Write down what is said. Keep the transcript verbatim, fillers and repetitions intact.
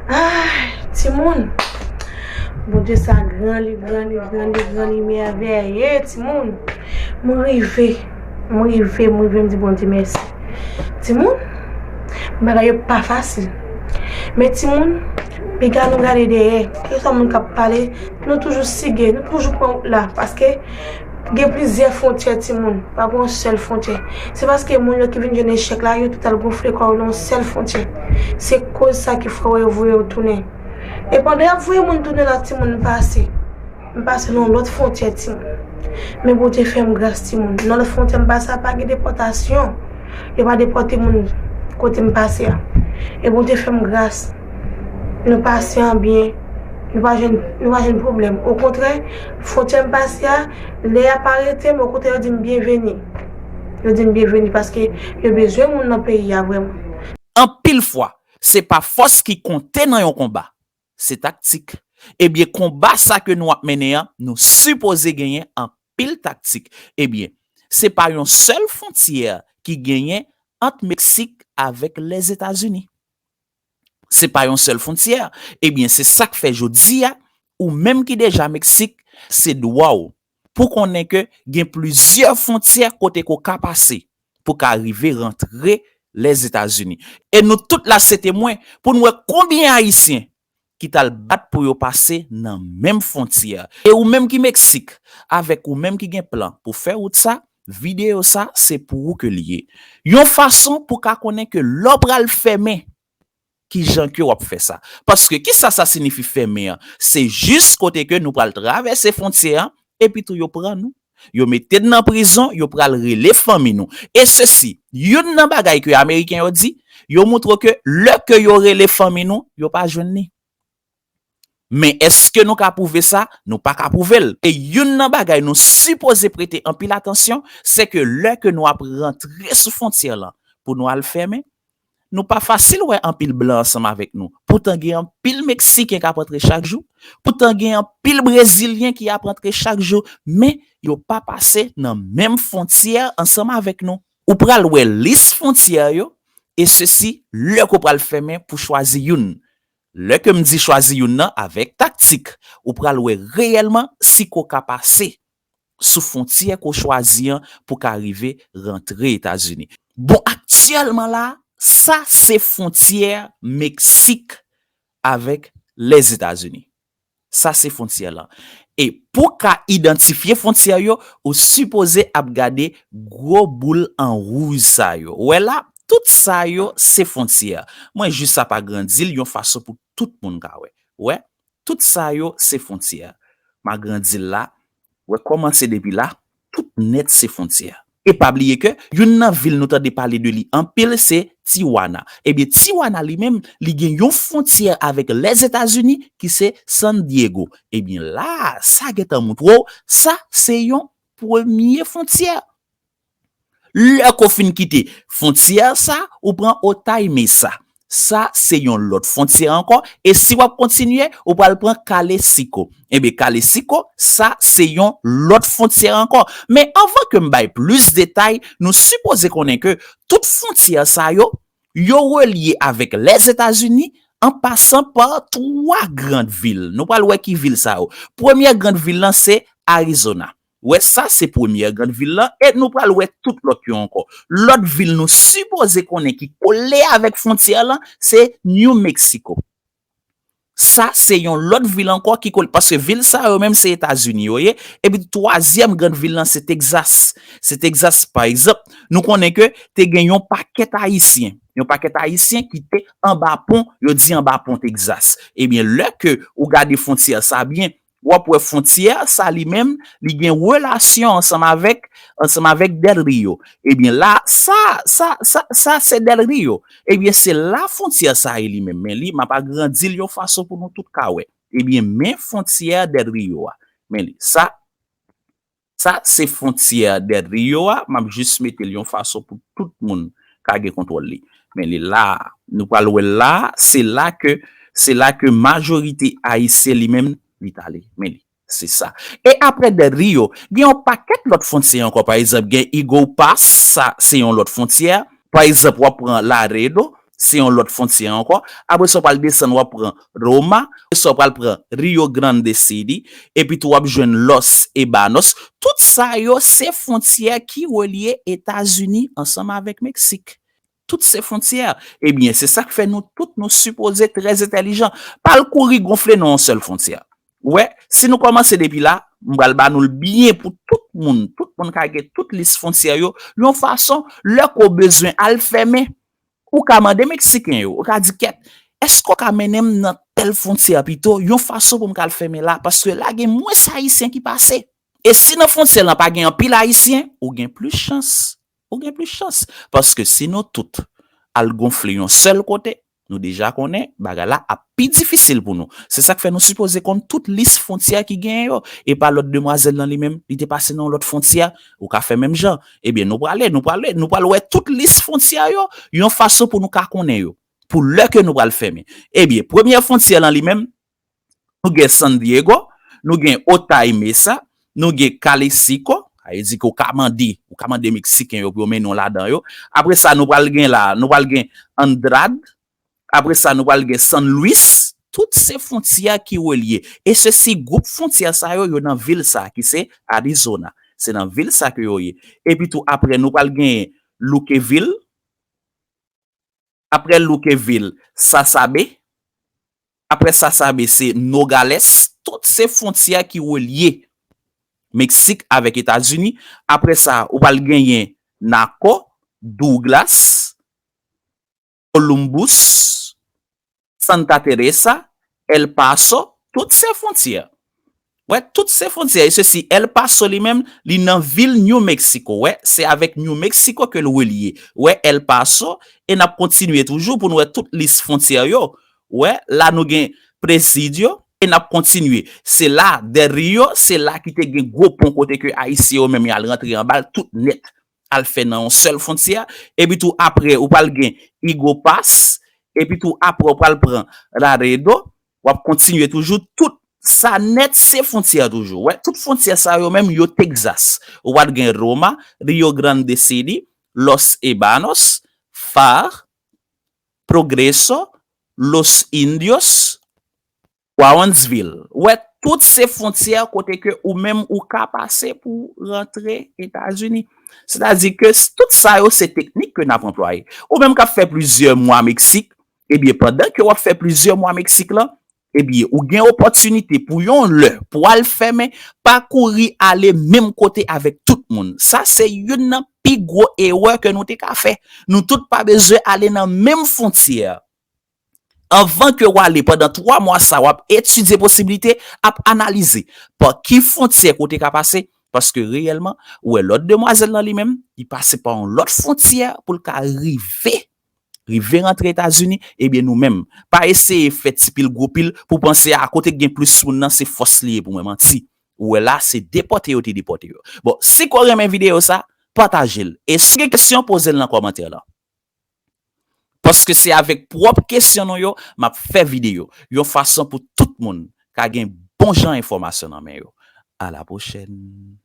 Ay, timoun. Bondye sa gran, li gran, li gran, li gran, li mèvèye, timoun. Mwen rive, mwen rive, mwen rive, m di Bondye mèsi. Timoun, bagay yo pa fasil. Men timoun, piga nou gade dèyè. Kèlkeswa moun k ap pale, nou toujou sige, nou toujou pran wout la. Paske gen plizyè fwontyè timoun, pa gen yon sèl fwontyè. Se paske moun yo ki vin jwenn echèk la, yo tout al gonfle kò yo nan yon sèl fwontyè. Se koz sa ki fè yo voye yo tounen. E pandan y ap voye moun tounen la, timoun, m pase. M pase nan yon lòt fwontyè, timoun. Men Bondye fè m gras, timoun. Nan lòt fwontyè m pase a, pa gen depòtasyon. Yo pa depòte moun kote m pase a. E Bondye fè m gras. Nou pase an byen. Nou pa jwenn, nou pa jwenn pwoblèm. Okontrè, fwontyè m pase a, lè y ap arete m, okontrè, yo di m byenveni. Yo di m byenveni paske yo bezwen moun nan peyi a vrèman. Anpil fwa, se pa fòs ki konte nan yon konba, se taktik. Ebyen, konba sa ke nou ap mennen an, nou sipoze genyen anpil taktik. Ebyen, se pa yon sèl fwontyè ki genyen ant Meksik avèk Lèzetazini. Se pa yon sèl fwontyè. Ebyen, se sa k fè jodi a, ou menm ki deja Meksik, se dwa w pou konnen ke gen plizyè fwontyè kote ke w ka pase pou ka rive rantre Lèzetazini. E nou tout la se temwen pou n wè konbyen Ayisyen ki t al bat pou yo pase nan menm fwontyè. E ou menm ki Meksik, avèk ou menm ki gen plan pou fè wout sa, videyo sa se pou ou ke l ye. Yon fason pou ka konnen ke lè w pral fèmen, kijan ke w ap fè sa. Paske kisa sa siyifi fèmen an? Se jis kote ke nou pral travèse fwontyè an, epi tou yo pran nou. Yo mete n nan prizon, yo pral rele fanmi nou. E sesi, youn nan bagay ke Ameriken yo di, yo moutre w ke lè ke yo rele fanmi nou, yo pa jwenn li. Men èske nou ka pwouve sa? Nou pa ka pwouve l. E youn nan bagay nou sipoze prete anpil atansyon, se ke lè ke nou ap rantre sou fwontyè lan pou nou al fèmen, nou pa fasil wè anpil blan ansanm avèk nou. Poutan gen anpil Meksiken k ap antre chak jou. Poutan gen anpil Brezilyen ki ap antre chak jou. Men yo pa pase nan menm fwontyè ansanm avèk nou. Ou pral wè lis fwontyè yo, e sesi lè ke w pral fèmen pou chwazi youn. Lè ke m di chwazi youn nan avèk taktik, ou pral wè reyèlman si ke w ka pase sou fwontyè ke w chwazi an pou ka rive rantre Etazini. Bon, aktyèlman la, sa se fwontyè Meksik avèk Lèzetazini. Sa se fwontyè lan. E pou w ka idantifye fwontyè yo, ou sipoze ap gade gwo boul an wouj sa yo. Ou wè la, tout sa yo se fwontyè. Mwen jis ap agrandi l yon fason pou tout moun ka wè. Ou wè, tout sa yo se fwontyè. M agrandi l la. Ou wè, kòmanse depi la, tout nèt se fwontyè. E pa bliye ke youn nan vil nou tande pale de li anpil se Tijuana. Ebyen, Tijuana li menm, li gen yon fwontyè avèk Lèzetazini ki se San Diego. Ebyen, la, sa gentan moutre w, sa se yon premye fwontyè. Lè ke w fin kite fwontyè sa, ou pran Otay Mesa. Sa se yon lòt fwontyè ankò. E si w ap kontinye, ou pral pran Calexico. Ebyen, Calexico, sa se yon lòt fwontyè ankò. Men anvan ke m bay plis detay, nou sipoze konnen ke tout fwontyè sa yo, yo relye avèk Lèzetazini an pasan pa twa grann vil. Nou pral wè ki vil sa yo. Premyè grann vil lan se Arizona. Wè, sa se premyè grann vil lan, e nou pral wè tout lòt yo ankò. Lòt vil nou sipoze konnen ki kole avèk fwontyè lan, se New Mexico. Sa se yon lòt vil ankò ki kole, paske vil sa yo menm se Etazini yo ye, epi twazyèm grann vil lan se Texas. Se Texas, pa egzanp, nou konnen ke te gen yon pakèt Ayisyen, yon pakèt Ayisyen ki te anba pon, yo di anba pon Texas. Ebyen, lè ke ou gade fwontyè sa byen, w ap wè fwontyè sa li menm, li gen relasyon ansanm avèk, ansanm avèk Del Rio. Ebyen la, sa, sa, sa, sa se Del Rio. Ebyen se la fwontyè sa ye li menm. Men li, m ap agrandi l yon fason pou nou tout ka wè. Ebyen men fwontyè Del Rio a. Men li, sa, sa se fwontyè Del Rio a. M ap jis mete l yon fason pou tout moun ka gen kontwòl li. Men li la, nou pral wè l la, se la ke, se la ke majorite ayisyen li menm, li t ale. Men li, se sa. E apre Del Rio, gen yon pakèt lòt fwontyè ankò. Pa egzanp, gen Eagle Pass, sa se yon lòt fwontyè. Pa egzanp, w ap pran Laredo, se yon lòt fwontyè ankò. Apre sa, w pral desann, w ap pran Roma. Apre sa, w pral pran Rio Grande City. Epi tou, w ap jwenn Los Ebanos. Tout sa yo, se fwontyè ki relye Etazini ansanm avèk Meksik. Tout se fwontyè. Ebyen, se sa k fè nou tout, nou sipoze trè entèlijan. Pa al kouri gonfle nan yon sèl fwontyè. Ou wè, si nou kòmanse depi la, m pral ba nou l byen pou tout moun, tout moun ka gen tout lis fwontyè yo, yon fason, lè ke w bezwen al fèmen, ou ka mande Meksiken yo, ou ka di, "Kèt, èske w ka mennen m nan tèl fwontyè pito, yon fason pou m ka al fèmen la, paske la gen mwens Ayisyen ki pase." E si nan fwontyè lan pa gen anpil Ayisyen, ou gen plis chans. Ou gen plis chans. Paske si nou tout al gonfle yon sèl kote, nou deja konnen bagay la ap pi difisil pou nou. Se sa k fè nou sipoze konn tout lis fwontyè ki genyen yo. E pa lòt demwazèl lan li menm, li te pase nan yon lòt fwontyè, ou ka fè menm jan. Ebyen, nou prale, nou prale, nou pral wè tout lis fwontyè yo, yon fason pou nou ka konnen yo. Pou lè ke nou pral fèmen. Ebyen, premyè fwontyè lan li menm, nou gen San Diego, nou gen Otay Mesa, nou gen Calexico, sa vle di ke w ka mande, ou ka mande Meksiken yo pou yo mennen w ladan yo. Apre sa, nou pral gen la, nou pral gen Andrade, apre sa, nou pral gen San Luis, tout se fwontyè ki relye. E sesi, gwoup fwontyè sa yo, yo nan vil sa, ki se Arizona. Se nan vil sa ke yo ye. Epi tou, apre, nou pral gen Luqueville, apre Luqueville, Sasabe. Apre Sasabe, se Nogales. Tout se fwontyè ki relye Meksik avèk Etazini. Apre sa, ou pral genyen Naco, Douglas, Columbus, Santa Teresa, El Paso, tout se fwontyè. Wè, tout se fwontyè. E sesi, El Paso li menm, li nan vil New Mexico. Wè, se avèk New Mexico ke l relye. Wè, El Paso, e n ap kontinye toujou pou n wè tout lis fwontyè yo. Wè, la nou gen Presidio, e n ap kontinye. Se la, Del Rio, se la ki te gen gwo pon kote ke Ayisyen yo menm y al rantre anba l tout nèt, al fè nan yon sèl fwontyè. Epi tou apre, ou pral gen Higo Pass, epi tou apre, ou pral pran Laredo, w ap kontinye toujou tout sa nèt se fwontyè toujou. Wè, tout fwontyè sa yo menm, yo Texas. Ou pral gen Roma, Rio Grande City, Los Ebanos, Far, Progreso, Los Indios, Brownsville. Wè, tout se fwontyè kote ke ou menm ou ka pase pou rantre Etazini. Sètadi ke s-, tout sa yo se teknik ke n ap anplwaye. Ou menm k ap fè plizyè mwa Meksik, ebyen, pandan ke w ap fè plizyè mwa Meksik lan, ebyen, ou gen opòtinite pou yon lè, pou al fèmen, pa kouri ale menm kote avèk tout moun. Sa se youn nan pi gwo erè ke nou te ka fè. Nou tout pa bezwen ale nan menm fwontyè. Anvan ke w ale, pandan twa mwa sa, w ap etidye posiblite, ap analize pa ki fwontyè ke w te ka pase, paske reyèlman, ou wè lòt demwazèl lan li menm, li pase pa yon lòt fwontyè pou l ka rive, rive rantre Etazini, ebyen nou menm, pa eseye fè ti pil gwo pil pou panse a kote k gen plis moun nan se fòs li ye pou mwen, manti. Ou wè la, se depòte yo te depòte yo. Bon, si ke w renmen videyo sa, pataje l. E si w gen kesyon, poze l nan kòmantè lan. Paske se avèk pwòp kesyon nou yo, m ap fè videyo. Yon fason pou tout moun ka gen bon jan enfòmasyon nan men yo. A la pwochèn.